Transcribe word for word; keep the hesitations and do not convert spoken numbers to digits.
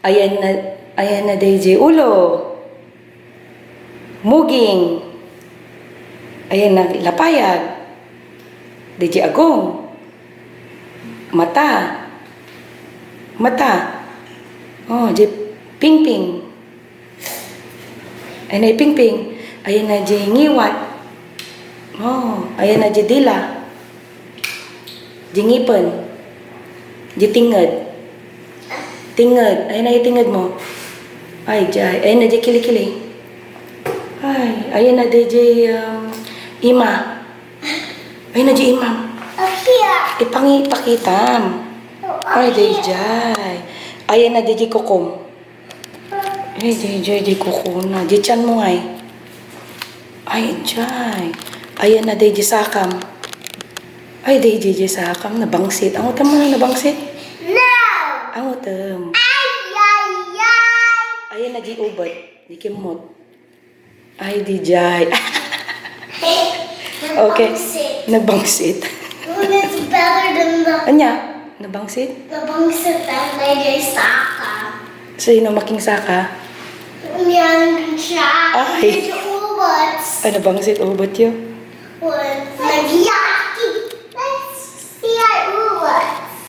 Ayan na, ayan na daydiay ulo. Muging. Ayan na lapayag. Daydiay agong. Mata. Mata. Oh, daydiay pingping. Ayan na daydiay pingping. Ayan na daydiay ngiwat. Oh, ayan na daydiay dila. Daydiay ngipen. Daydiay tinged. Tinged. Ayan na daydiay tinged mo. Ay, daydiay. Ayan na daydiay kilikili. Ay, ayan na daydiay, um, ima. Ayan na daydiay imam. Ipangi-, pakitam. Ay, daydiay. Ayan na daydiay kukom. Ay, daydiay, daydiay kukona. Daydiay tiyan mo ngay. Ay, daydiay. Ayan na daydiay sakam. Ay, daydiay, daydiay sakam. Nabangsit. Angutem man nabangsit? No! Angutem. Ay, ay, ay! Ayan na daydiay ubat. Daydiay kimmot. Ay, daydiay. Okay. Nabangsit. Nabangsit. Oh, that's better than the Anya? Nabangsit? Nabangsit ang daydiay saka. Sino makingsaka? Yan siya. Ay. Medyo ubat. Ay, nabangsit, ubat yun. Well, nagyan.